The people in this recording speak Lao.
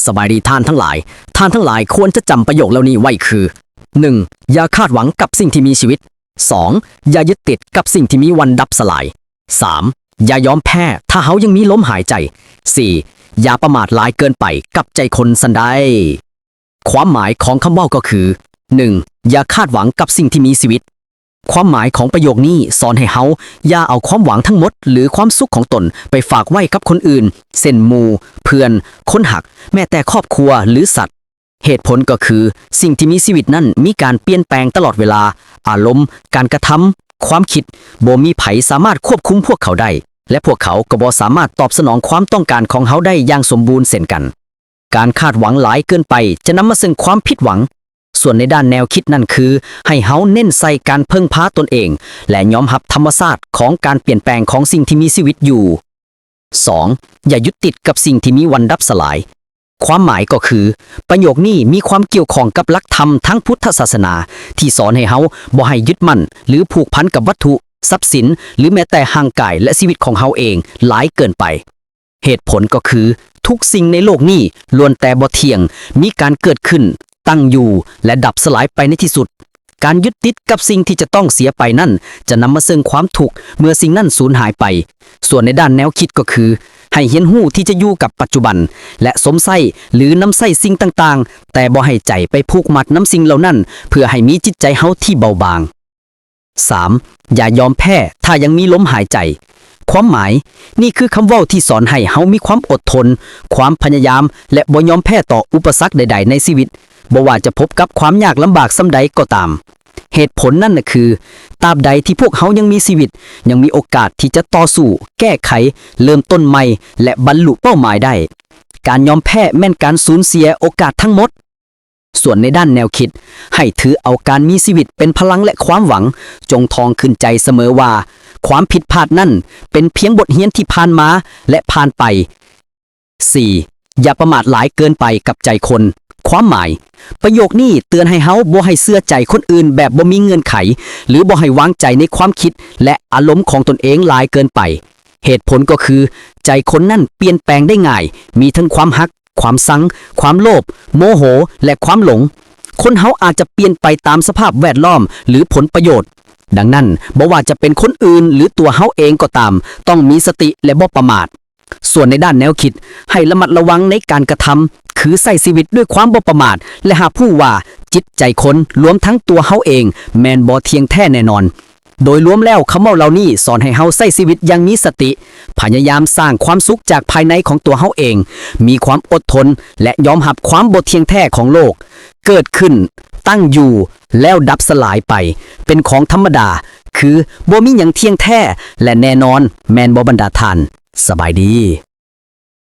ສະບາຍດີທ່ານທັງຫຼາຍ. ທ່ານທັງຫຼາຍຄວນຈະຈຳປະໂຫຍກເຫຼົ່ານີ້ໄວ້ຄື: ໜຶ່ງ ຢ່າຄາດຫວັງກັບສິ່ງທີ່ມີຊີວິດ. ສອງ ຢ່າຍຶດຕິດກັບສິ່ງທີ່ມີວັນດັບສະຫຼາຍ. ສາມ ຢ່າຍອມແພ້ຖ້າເຮົາຍັງມີລົມຫາຍໃຈ. ສີ່ ຢ່າປະໝາດຫຼາຍເກີນໄປກັບໃຈຄົນຊັ້ນໃດ. ຄວາມໝາຍຂອງຄຳເວົ້າກໍຄື: ໜຶ່ງ ຢ່າຄາດຫວັງກັບສິ່ງທີ່ມີຊີວິດ. ຄວາມໝາຍຂອງປະໂຫຍກນີ້ສອນໃຫ້ເຮົາຢ່າເອົາຄວາມຫວັງທັງໝົດ ຫຼື ຄວາມສຸກຂອງຕົນໄປຝາກໄວ້ກັບຄົນອື່ນ ເຊັ່ນ ໝູ່, ເພື່ອນ, ຄົນຮັກ, ແມ້ແຕ່ຄອບຄົວ ຫຼື ສັດ. ເຫດຜົນກໍຄື ສິ່ງທີ່ມີຊີວິດນັ້ນມີການປ່ຽນແປງຕະຫຼອດເວລາ. ອາລົມ, ການກະທຳ, ຄວາມຄິດ, ບໍ່ມີໃຜສາມາດຄວບຄຸມພວກເຂົາໄດ້ ແລະ ພວກເຂົາກໍບໍ່ສາມາດຕອບສະໜອງຄວາມຕ້ອງການຂອງເຮົາໄດ້ຢ່າງສົມບູນເຊັ່ນກັນ. ການຄາດຫວັງຫຼາຍເກີນໄປຈະນຳມາເຊິ່ງຄວາມຜິດຫວັງ. ສ່ວນໃນດ້ານແນວຄິດນັ້ນຄື ໃຫ້ເຮົາເນັ້ນໃສ່ການເພິ່ງພາຕົນເອງ ແລະ ຍອມຮັບທຳມະຊາດຂອງການປ່ຽນແປງຂອງສິ່ງທີ່ມີຊີວິດຢູ່. ສອງ ຢ່າຍຶດຕິດກັບສິ່ງທີ່ມີວັນດັບສະຫຼາຍ. ຄວາມໝາຍກໍຄື ປະໂຫຍກນີ້ມີຄວາມກ່ຽວຂ້ອງກັບຫຼັກທຳທາງພຸດທະສາສະໜາ ທີ່ສອນໃຫ້ເຮົາບໍ່ໃຫ້ຍຶດໝັ້ນ ຫຼື ຜູກພັນກັບວັດຖຸ, ຊັບສິນ ຫຼື ແມ້ແຕ່ຮ່າງກາຍ ແລະ ຊີວິດຂອງເຮົາເອງຫຼາຍເກີນໄປ. ເຫດຜົນກໍຄື ທຸກສິ່ງໃນໂລກນີ້ລ້ວນແຕ່ບໍ່ທ່ຽງ, ມີການເກີດຂຶ້ນ, ຕັ້ງຢູ່ ແລະ ດັບສະຫຼາຍໄປໃນທີ່ສຸດ. ການຍຶດຕິດກັບສິ່ງທີ່ຈະຕ້ອງເສຍໄປນັ້ນ ຈະນຳມາເຊິ່ງຄວາມທຸກເມື່ອສິ່ງນັ້ນສູນຫາຍໄປ. ສ່ວນໃນດ້ານແນວຄິດກໍຄື ໃຫ້ຮຽນຮູ້ທີ່ຈະຢູ່ກັບປັດຈຸບັນ ແລະ ຊົມໃຊ້ ຫຼື ນຳໃຊ້ສິ່ງຕ່າງໆ, ແຕ່ບໍ່ໃຫ້ໃຈໄປຜູກມັດນຳສິ່ງເຫຼົ່ານັ້ນ ເພື່ອໃຫ້ມີຈິດໃຈເຮົາທີ່ເບົາບາງ. ສາມ ຢ່າຍອມແພ້ຖ້າຍັງມີລົມຫາຍໃຈ. ຄວາມໝາຍ, ນີ້ຄືຄຳເວົ້າທີ່ສອນໃຫ້ເຮົາມີຄວາມອົດທົນ, ຄວາມພະຍາຍາມ ແລະ ບໍ່ຍອມແພ້ຕໍ່ອຸປະສັກໃດໆໃນຊີວິດ, ບໍ່ວ່າຈະພົບກັບຄວາມຍາກລຳບາກສ່ຳໃດກໍຕາມ. ເຫດຜົນນັ້ນນະຄື ຕາບໃດທີ່ພວກເຮົາຍັງມີຊີວິດ, ຍັງມີໂອກາດທີ່ຈະຕໍ່ສູ້, ແກ້ໄຂ, ເລີ່ມຕົ້ນໃໝ່ ແລະ ບັນລຸເປົ້າໝາຍໄດ້. ການຍອມແພ້ແມ່ນການສູນເສຍໂອກາດທັງໝົດ. ສ່ວນໃນດ້ານແນວຄິດ, ໃຫ້ຖືເອົາການມີຊີວິດເປັນພະລັງ ແລະ ຄວາມຫວັງ. ຈົ່ງທ່ອງຂຶ້ນໃຈສະເໝີວ່າ ຄວາມຜິດພາດນັ້ນເປັນພຽງບົດຮຽນທີ່ຜ່ານມາ ແລະ ຜ່ານໄປ. ສີ່ ຢ່າປະໝາດຫຼາຍເກີນໄປກັບໃຈຄົນ. ຄວາມໝາຍ, ປະໂຫຍກນີ້ເຕືອນໃຫ້ເຮົາບໍ່ໃຫ້ເຊື່ອໃຈຄົນອື່ນແບບບໍ່ມີເງື່ອນໄຂ ຫຼື ບໍ່ໃຫ້ວາງໃຈໃນຄວາມຄິດ ແລະ ອາລົມຂອງຕົນເອງຫຼາຍເກີນໄປ. ເຫດຜົນກໍຄື ໃຈຄົນນັ້ນປ່ຽນແປງໄດ້ງ່າຍ, ມີທັງຄວາມຮັກ, ຄວາມຊັງ, ຄວາມໂລບ, ໂມໂຫ ແລະ ຄວາມຫຼົງ. ຄົນເຮົາອາດຈະປ່ຽນໄປຕາມສະພາບແວດລ້ອມ ຫຼື ຜົນປະໂຫຍດ. ດັ່ງນັ້ນ, ບໍ່ວ່າຈະເປັນຄົນອື່ນ ຫຼື ຕົວເຮົາເອງກໍຕາມ, ຕ້ອງມີສະຕິ ແລະ ບໍ່ປະໝາດ. ສ່ວນໃນດ້ານແນວຄິດ, ໃຫ້ລະມັດລະວັງໃນການກະທຳ, ຄືໃຊ້ຊີວິດດ້ວຍຄວາມບໍ່ປະໝາດ ແລະ ຮັບຮູ້ວ່າຈິດໃຈຄົນ, ລວມທັງຕົວເຮົາເອງ, ແມ່ນບໍ່ທ່ຽງແທ້ແນ່ນອນ. ໂດຍລວມແລ້ວ, ຄຳເວົ້າເຫຼົ່ານີ້ສອນໃຫ້ເຮົາໃຊ້ຊີວິດຢ່າງມີສະຕິ, ພະຍາຍາມສ້າງຄວາມສຸກຈາກພາຍໃນຂອງຕົວເຮົາເອງ, ມີຄວາມອົດທົນ ແລະ ຍອມຮັບຄວາມບໍ່ທ່ຽງແທ້ຂອງໂລກ. ເກີດຂຶ້ນ, ຕັ້ງຢູ່, ແລ້ວດັບສະຫຼາຍໄປ, ເປັນຂອງທຳມະດາ, ຄືບໍ່ມີຫຍັງທ່ຽງແທ້ ແລະ ແນ່ນອນ, ແມ່ນບໍ່ບັນດາທ່ານ? ສະບາຍດີ.